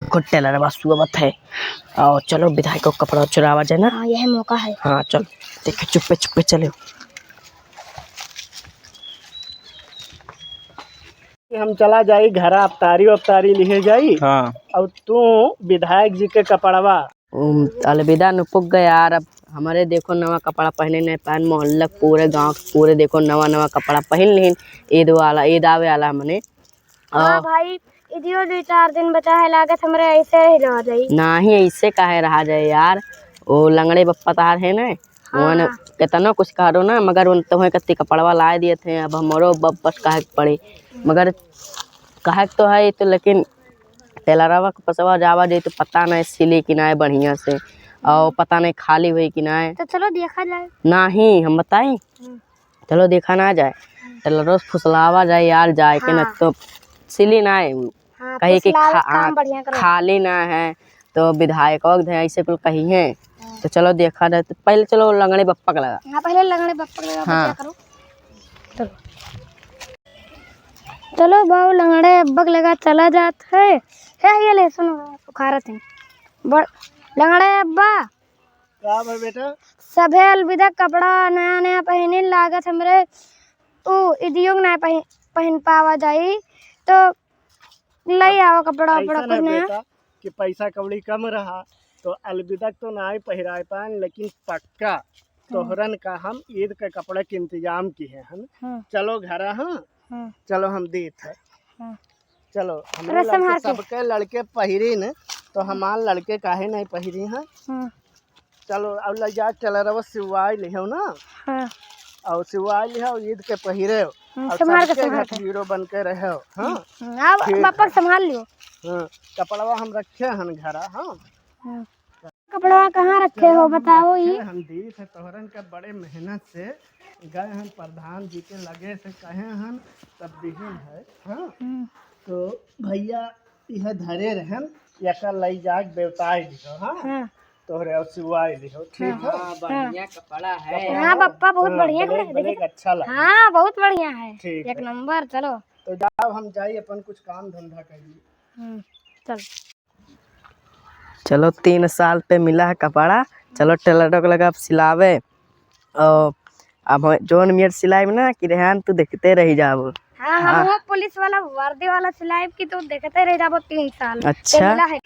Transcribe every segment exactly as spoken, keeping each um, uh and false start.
खुद टेलरवा सुअवत है। और चलो विधायक को कपड़ा चुरावा जाए ना। हाँ, यह मौका है। हाँ, चल, देखे चुप्पे चुप्पे चले। हम चला जाई घरा, अवतारी अवतारी लिहे जाई। हाँ। और तू विधायक जी के कपड़वा। उम, अलविदा नुपुक गए यार। अब हमरे देखो नवा कपड़ा पहने नहीं पाएन, मोहल्ला के पूरे गाँव के पूरे देखो नवा नवा कपड़ा पहन लिहिन। ईद वाला, ईद आवे वाला हमने। हाँ और भाई, इदियो दो चार दिन बचा है, लागत हमरे ऐसे ही रह जाई। नाही, ऐसे काहे रहा जाए यार, वो लंगड़े बप्पा तार है ना, हाँ। उन केतनो कुछ करो ना, मगर उन तोहे कत्ती कपड़वा लाए दिए थे। अब हमरो बप्पस काहे के पड़े, मगर काहे के तो है तो, लेकिन टेलरवा के पसवा जावा जाई तो पता नहीं सिली कि नहीं बढ़िया से, और पता नहीं खाली हुई कि नहीं। तो चलो देखा जाए। नाही, हम बताई। हम्म। चलो देखा ना जाए, हम्म। टेलरो से फुसलावा जाए यार, जाए के न हाँ। तो सिली ना है। हाँ, कहे कि फुसलावे खा-, काम बढ़िया करो। खाली ना है, तो विधायक वक्त है, ऐसे कुल कही है। हाँ। तो चलो देखा जाए, तो पहले चलो लंगड़े बप्पा के लगा। हाँ, पहले लंगड़े बप्पा के लगा, हाँ। बढ़िया करो। चलो। चलो बाबू, लंगड़े अब्बा के लगा चला जात है। हे, ये ले, सुनो, सुखारत है। बड़-, लंगड़े अब्बा, का भा बेटा? सभे अलविदा कपड़ा नया नया पहिने लागत हमरे, उ इदियो के नया पहिन, पहिन पावा जाई, तो लई अब आवा कपड़ा उपड़ा ऐसन कुछ है नया। बेटा कि पैसा कौड़ी कम रहा, तो अलविदा तो नाई पहिराए पाएन, लेकिन पक्का हम्म। तोहरन का हम ईद के कपड़ा के इंतजाम किहे हन। हम्म। चलो घरा, हाँ, हम्म। चलो हम देत है। हम्म। चलो, हमरे अरे, लड़के संभाल के। सबके लड़के पहिरी न, तो हमार लड़के काहे नहीं पहिरी हैं? हम्म। चलो, अब लइ जा टेलरवा सिवाई लिहो ना। हाँ। और सिवाई लिहो, ईद के पहिरे हो। हम्म, और संभाल के, सबके संभाल घर के। हीरो बन के रहो, हाँ? हम्म, अब ठीक बप्पा है। संभाल लियो। हाँ, कपड़वा हम रखे हन घरा, हाँ? हम्म। कपड़वा कहाँ रखे हो, चलो, हम बताओ रखे ई। हन, दीत है तोहरन का बड़े मेहनत से गए हन, प्रधान जी के लगे से कहे हन, तब दिहिन है, हाँ? हम्म। तो भैया, यह धरे रहन, एकर लई जाके बेवताई लिहो, हाँ? हाँ। तोहरे और सिवाई लिहो, ठीक हाँ। है? हाँ, बढ़िया कपड़ा है। कपड़ा हाँ, हो? बप्पा, बहुत हाँ, बढ़िया black, कपड़ा है, black देखिए। अच्छा लगे। हाँ, बहुत बढ़िया है। ठीक एक है। नंबर, चलो। तो जाओ, हम जाई अपन कुछ काम धंधा करी। हम्म, चल। चलो, तीन साल पे मिला है कपड़ा, चलो टेलरों के लगा अब सिलावे। और अब हम जोन मियर सिलाई में ना कि रेहान तू देखते रह जाबो। हाँ, हम हाँ। वो पुलिस वाला वर्दी वाला सिलाई की तो देखते रह जाबो तीन साल। अच्छा। तो मिला है।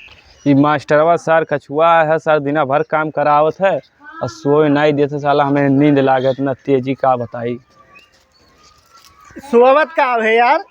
ई मास्टरवा सर कछुआ है सर, दिना भर काम करावत है और सोए नहीं देते साला, हमें नींद लागत ना तेजी का बताई। सोवत का है यार?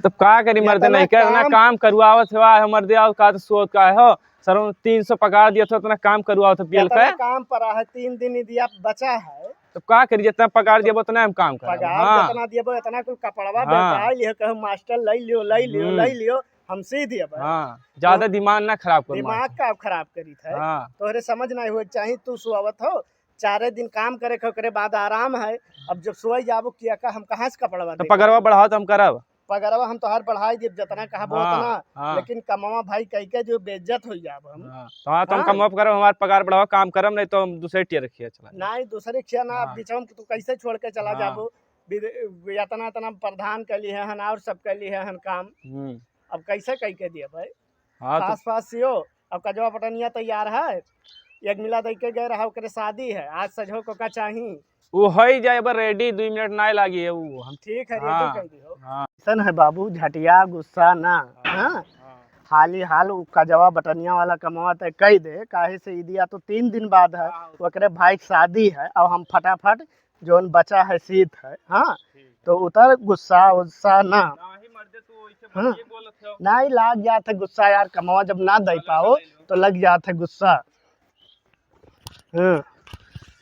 तब का करी मर्दे, इतना नहीं करना काम काम करुआवत है, वाह मर्दे, और का तो सोवत का है हो? सर, तीन सौ पगार दिया था, उतना काम करुआवत है, पियल इतना का? काम पड़ा है, तीन दिन ही दिया, बचा है। तब का करी, जितना पगार दिया, उतना हम काम करब। पगार हाँ। जितना दिया, उतना कुल कपड़वा हाँ। बेचाई लियो, कहूँ मास्टर लई लियो, लई लियो, हम्म। लई लियो, हम सी दिया बा। हाँ, ज्यादा तो दिमाग ना खराब करो दिमाग मास्टर। का खराब करी था? हाँ। तोहरे समझ नहीं हुए, चाहे तू सोवत हो, चारे दिन काम करे के, ओकरे बाद आराम है। अब जब सोई जाबो किया का, हम कहाँ से कपड़वा तो देब? पगरवा बढ़ाओ तो हम करब। पगरवा हम तोहार बढ़ाई देब, जितना कहबो हाँ, उतना। हाँ। लेकिन कमवा भाई कई के जो बेइज्जत हो जाब हम। हाँ, तो हाँ, तो हम हाँ। कमवा करब, हमार पगार बढ़ाओ, काम करब, नहीं तो हम दूसरे टियर रखिए चला जाब। नहीं, दूसरे खिया ना, हाँ। बीच में तू कैसे छोड़ के चला हाँ। जाबो? बिद-, इतना, इतना प्रधान के लिए हन और सब के लिए हन काम। हम्म। अब कैसे कई के दिए भाई? हाँ, तो आस पास सियो, अब कजवा पटनिया तैयार है, एक मिला दई के गए रहा, ओकरे शादी है, आज सजो को का चाही। वो हो ही जाए, बस ready, दुई मिनट ना लागी है वो, हम ठीक है, ready हाँ, कर दियो। हाँ। ऐसन है बाबू, झटिया गुस्सा ना, हाँ, हाँ? हाँ। हाली हाल उ कजवा बटनिया वाला कमवा तय कई दे, काहे से ईदिया तो तीन दिन बाद है, हाँ। ओकरे भाई के शादी है, अब हम फटाफट जौन बचा है सीत है, हाँ, ठीक है। तो उतर गुस्सा उस्सा ना। नाही मर्दे, तू वैसे हाँ। मत ये बोलत हो। नाही, लाग जात है गुस्सा यार, कमवा जब ना दे पाओ, तो लग जात है गुस्सा। हाँ।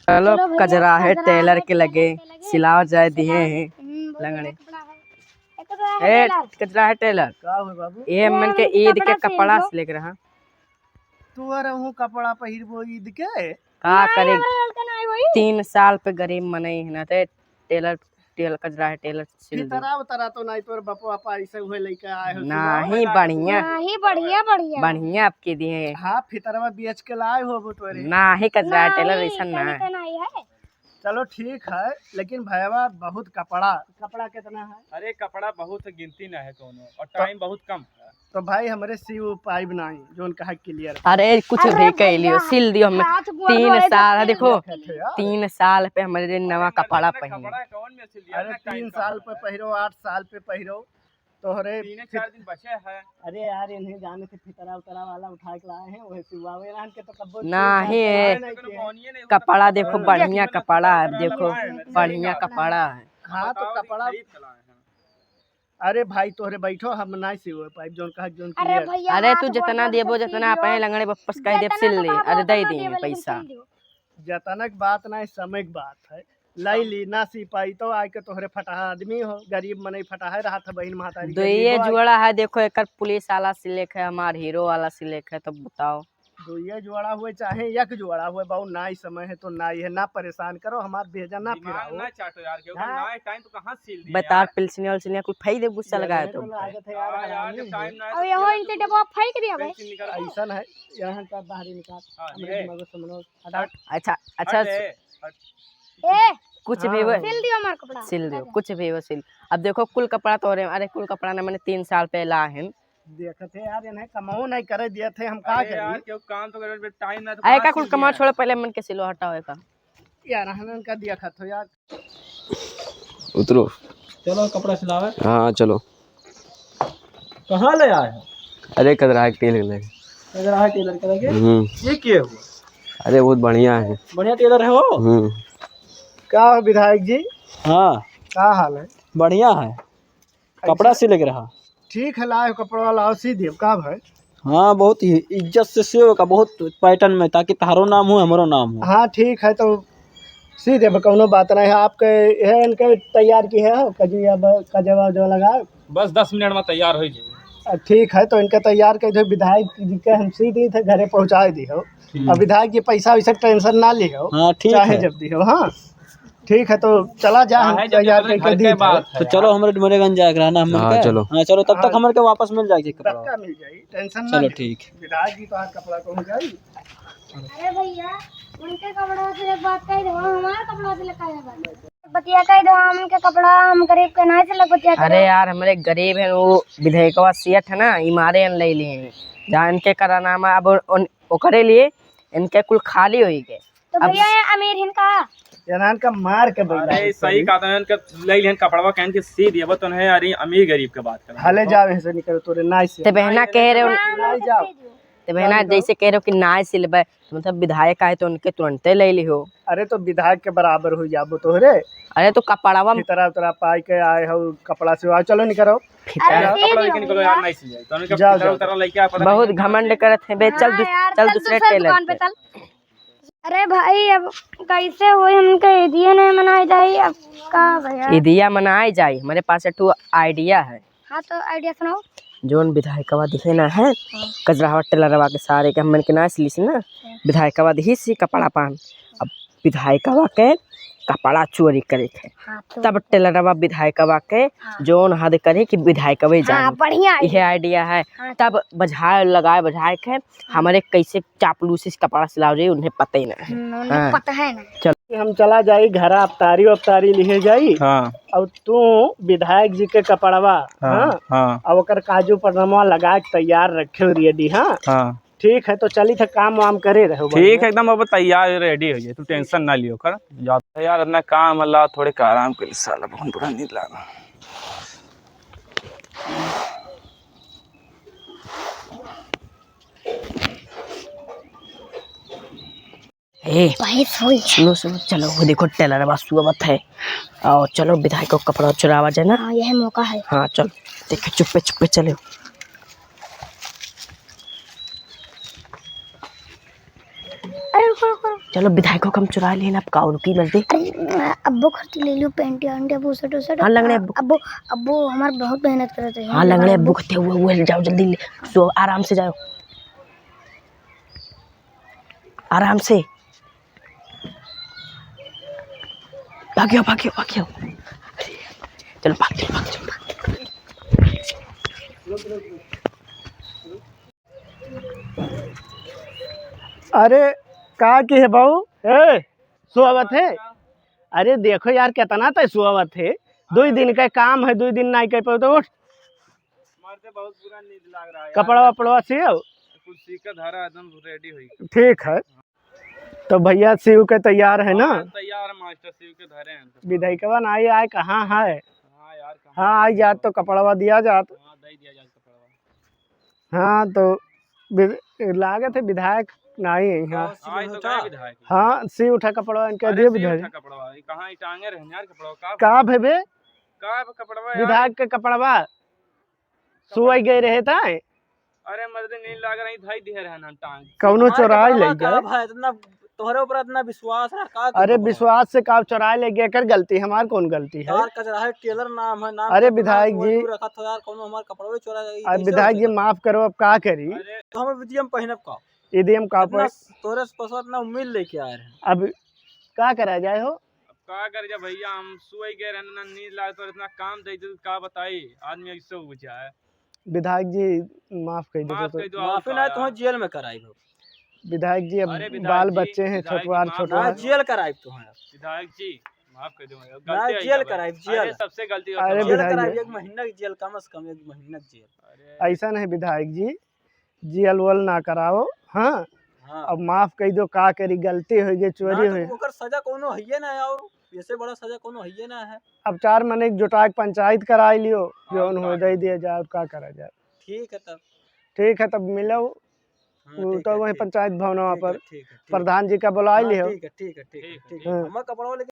चलो चलो भैया, कजरा है, कजरा टेलर है, के लगे, टेलर के लगे। सिलावा जाए दिए हैं, हम्म, बहुत लंगड़े। बढ़िया कपड़ा है। एक तो है ए, टेलर। कजरा है टेलर। का हो बाबू? ये ये मन के हम ईद के कपड़ा कपड़ा सिल दो। सिले के रहा। तू अरे हूँ कपड़ा पहिरबो ईद के? का ना, करे? हमरा लड़का ना आई होई। तीन साल पे गरीब मनई है ना, ते टेलर, टेलर कजरा है, टेलर सिल दे। फितरा उतरा तो नहीं, तोर बापो आपा ऐसे हुए लेके आए हो, नाही, सुनाओ। बढ़िया। नाही, बढ़िया, बढ़िया। बढ़िया आपके दिए। हाँ, फितरवा बेच के लाए हो वो तोरे। नाही, कजरा है, टेलर नहीं, ऐसा ना कहीं है। तो नहीं है। चलो ठीक है, लेकिन भैया बहुत कपड़ा, कपड़ा कितना है? अरे कपड़ा बहुत है, गिनती ना है कोनो, और तो time बहुत कम है। तो भाई, हमरे सिउ पाइब नाहीं, जौन कहा clear। अरे, कुछ अरे भी कह लियो, भैया, सिल दियो हमें। हाथ गोड़ तीन धोए साल, जाते हैं। देखो, देखत हो यार। तीन साल पे हमरे नवा कपड़ा पहने। कपड़ा कौन में सिल दिया? अरे, ना, तीन साल पे पहिरो, आठ साल पे पहिरो, तोहरे तीन फिर चार दिन बचे हैं। अरे यार, इन्हें जाने से फितरा उतरा वाला उठा के लाए हैं, वही सिलवावे रहन के तो कब्बो नाहीं, सिलवावे नहीं किए। कपड़ा देखो, हाँ। बढ़िया कपड़ा है, देखो, बढ़िया कपड़ा है। हाँ, तो बताओ, कपड़ा खरीद के लाए हैं। अरे भाई, तोहरे बैठो, हम नाहीं सिवे पाइब, जौन कहा, जौन अरे clear। भैया, अरे, हाथ तू गोड़ जितना धोए देबो, सब जितना सिल दियो। अपने लंगड़े बप्पस कह देब, जितना सिल तो ले। बात अरे, दे बता दिए दिए, लेकिन पैसा। सिल दियो। जतनक बात नाहीं, समयक बात है। लाई ली, ना सी पाई तो आइके तोहरे फटाहा आदमी हो, गरीब मनई फटाहे रहत है, बहिन महतारी दुइये गरीब हो। जोड़ा है, देखो, एकर पुलिस वाला सिलेक है, हमार हीरो वाला सिलेक है, तो बताओ। दुइये जोड़ा हुए चाहे एक जोड़ा हुए, बाबू, नाई समय है तो नाई है, ना परेशान करो, हमार भेजा ना दिमाग फिराओ। ना चाटो यार, केहू का हाँ। नाई टाइम तो कहाँ सिल दिया बता, यार? पिलसिनिया उलसिनिया कुल फेंक दे, गुस्सा लगाए तो। लागत है यार, हाँ यार, हरामी जब है। टाइम ना है अब तो यहो फिर इनके तो डब्बा फेंक दिया भाई। पेंसिल निकाल। ऐसन है, यहाँ का बाहरी निकाल। हाँ, हमरे ये। दिमाग में समझो। हटा। अच्छा, अच्छा, हट रे, हट। ए, कुछ भी हाँ। वो सिल दियो हमार कपड़ा। सिल दियो, कुछ भी वो सिल। अब देखो, कुल कपड़ा तोरे, अरे, कुल कपड़ा ना, मैंने तीन साल पे ला है। देखत है यार, इन्हें कमाओ नहीं करे दिए थे, हम का अरे करी? यार, क्यों काम तो करे, टाइम ना तो अरे, कहाँ का कुल सिल कमाओ दिया? छोड़ो, पहले मन के सिलो हटाओ एका। यार, हम इनका दिया खत हो यार। उतरो। चलो, कपड़ा सिलावे। हाँ, चलो। कहाँ ले आए हो? अरे, कजराहा के टेलर लगे। कजराहा टेलर के लगे? हम्म। ये के हो? अरे, बहुत बढ़िया है। बढ़िया टेलर है वो? हम्म। का हो विधायक जी? हाँ। का हाल है? बढ़िया है। कपड़ा कैसा? सिले के रहा। ठीक है, लाओ कपड़ा, लाओ, सी देब, का भाई? हाँ, बहुत ही इज्जत से सियो का, बहुत pattern में, ताकि तहारो नाम हो, हमरो नाम हो। हाँ, ठीक है, तो सी देब, कौनो बात नहीं है। आपके, ये इनके तैयार की है, कजी अब कजवा जो लगा। बस दस मिनट में तैयार हो जाए। अ, ठीक है, तो इनके तैयार कर दो, विधायक जी के हम सी दी थे, घरे पहुँचा दी हो। हम्म। अब विधायक जी पैसा वैसा tension ना ली हो, हाँ, ठीक चाहे है। जब दी हो, हाँ। ठीक है, तो चला जा, हम चाहे जब तैयार तनी करके घर के दी था। बात है तो चलो, यार। हमरे डुमरेगंज जाए के रहा ना, हमरे हाँ, के। चलो। हाँ, चलो, तब तक हाँ। हमरे के वापस मिल जाए के कपड़ा। पक्का मिल जाई, tension ना चलो, ली। ठीक। विधायक जी तो आज कपड़ा कहूँ जाई। अरे भैया, उनके कपड़ा से एक बात कह दो, हमारे कपड़ा से लेकर आया बात। बतिया कह दो, हम उनके कपड़ा, हम गरीब के नहीं से लग बतिया कह अरे दो। यार, हमरे गरीब है, वो विधायकवा सेठ है ना, ई मारे ले लिए हैं। जहाँ इनके करानामा अब उन, ओकरे लिए इनके कुल खाली होई गए। तो अब भैया, ये अमीर हिन का? इन्हन का मार के बैठा अरे, है सही सभी। कहा था, इनका ले लिहन कपड़वा, कहन के सी दिया, तो है, अरे, अमीर गरीब के बात कर। हले जाओ, यहाँ से निकल, तोरे नाई से। ते बहना कह रहे हो, नाई जाओ। ते बहना जाओ, जाओ। जैसे कह रहे हो कि नाई सिलबे, तो मतलब विधायक आए तो उनके तुरंते ले लिहो। अरे, तो विधायक के बराबर हो जाबो तोहरे। अरे, तो कपड़वा में फितरा उतरा पाई के आए हो, कपड़ा से आओ, चलो निकरो। फितरा अरे, कपड़ा लेके निकलो यार, नाई सिल जाए। तो उनका जाओ, फितरा जाओ। उतरा लेके आ, पता बहुत नहीं घमंड करत है बे, चल हाँ दूस-, यार, चल चल दूसरे दूसरे टेलर दुकान पे पे। चल। अरे भाई, अब कैसे होई, हमके ईदिया नहीं मनाई जाई, अब का भैया? ईदिया मनाई जाई, हमरे पास एक ठो idea है। हाँ, तो idea सुनाओ। जोन विधायकवा दिहे ना है, हाँ। कजराहवा टेलरवा के सारे के हमन के ना सिलिस ना, हाँ। विधायकवा दिही सी कपड़ा पान। अब विधायकवा के कपड़ा चोरी करे के। हाँ, तो तब टेलरवा विधायकवा के हाँ। जोन हद करे कि विधायकवे हाँ, जाने। बढ़िया है। इहे idea है। हाँ। तब बझाए लगाए, बझाए के हाँ। हमरे कैसे चापलूसी से कपड़ा सिलाओ जाई, उन्हें पता ही ना है। हम्म, उन्हें हाँ। पता है ना। चल। हम चला जाई घरा, अवतारी अवतारी लिहे जाई। हाँ। और तू विधायक जी के कपड़वा, हाँ, हाँ? हाँ। और ओकर काजू पदरमवा लगा के तैयार रखे ready, हाँ? हाँ। ठीक है, तो चली थे काम वाम करे रहो ठीक बढ़िया। है, एकदम अब तैयार ready हो जाए, तू tension ना लियो कर। जा यार, इतना काम अल्लाह, थोड़े का आराम कर, साला बहुत बुरा नींद लागा। ए, भाई सोई। सुनो, सुनो, चलो, वो देखो, टेलरवा सुअवत है। आओ, चलो, विधायक को कपड़ा चुरावा जाए ना। हाँ, यह मौका है। हाँ, चलो, देखो, चुप्पे, चुप्पे चलो। अरे, रुको, रुको, रुको। चलो, विधायक को हम चुरा लिए ना, अब का रुकी, मर्दे। अरे, अब्बो खर्ची ले लियो, पैंट, अंडे, बुसट, उसट। हाँ, लंगड़े अब्बो। अब्बो, अब्बो हमार बहुत मेहनत करत रहे। हाँ, लंगड़े अब्बो खते हुए, हुए, जाओ, जल्दी ले। सो, आराम से जाओ। आराम से। भागियो, भागियो, भागियो। चलो, भाग, चलो, भाग, चलो, भाग। अरे, का की है बाऊ? ए, सोवत है? अरे, देखो यार, कितना तय सोवत है। दुई दिन का काम है, दुई दिन नाई कर पाओ तो उठ। मार बहुत बुरा नींद लाग रहा है यार। कपड़ा वपड़ा सियो? कुछ सी के धरा, एकदम ready होई। ठीक है, तो भैया सिव के तैयार है ना? हाँ, तैयार है मास्टर, सिव के धरे हैं तो। विधायकवा नाई आए, कहाँ है? हाँ यार, कहाँ हाँ, आई है? जात तो कपड़वा दिया जात। हाँ, दे दिया जात कपड़वा। हाँ, तो वि-, लागत है विधायक नाई है यहाँ। हाँ, सिव उठा। हाँ, सिव उठा कपड़वा इनके दियो विधायक। कहाँ टांगे रहे यार कपड़वा? का भेबे? का कपड़वा यार? विधायक के कपड़वा। सुअई गए रहे ताए। अरे मर्दे, नींद लाग रही, धाई दिहे रहे ना टांग। कौनो चोराई ले गए। भाई, इतना तोहरे ऊपर इतना विश्वास रहा, का अरे विश्वास से का चोराई ले गए, एकर गलती, हमार कौन गलती है? यार, कचरा है, टेलर नाम है, नाम अरे विधायक जी, रखा था यार, कौनो हमार कपड़वे चोरा जाई, अरे विधायक जी, माफ करो, अब का करी? तो हम इदियम पहिनब का? इदियम का इतना पर? तोरे से पसवा इतना उम्मीद लेके आए रहे। अब का करा जाए हो? अब का कर जा भैया, हम सोई गए रहन ना, नींद लागत और इतना काम दे दे, का बताई, आदमी ऐसे हो जाए। विधायक जी, माफ कर दो, माफ कर दो, माफी ना, तुम्हें जेल में कराई हो। विधायक जी, अब अरे विधायक बाल जी, बच्चे हैं, विधायक जी, छोटवार, माफ छोटवार। कर दो। जेल कराई तुम्हें। विधायक जी, माफ कर दो, ना, गलती हो जेल गई। कराई, जेल। अरे सबसे गलती हो गई। अरे जेल विधायक कराई, जी। एक महीना की जेल, कम से कम एक महीना की जेल। अरे। ऐसा नहीं विधायक जी, जेल वेल ना कराओ। हाँ, हाँ। अब माफ कर दो, का करी, गलती हो गई, चोरी ना, तो हो गई। ओकर सजा कोनो हइये ना है, और ऐसे बड़ा सजा कोनो हइये ना है। अब चार मने एक जुटा के पंचायत कराई लियो, हाँ, जौन हो का दे दिया जाए, का करा जाए। ठीक है तब। ठीक है तब मिलो, हाँ, वो ठीक तो है, वहीं ठीक। पंचायत भवनवा ठीक है, पर ठीक है, ठीक है। प्रधान जी का बुलाई हाँ, लियो। ठीक है, ठीक है, ठीक है, ठीक है, ठीक है। हाँ। हमार कपड़वा लेके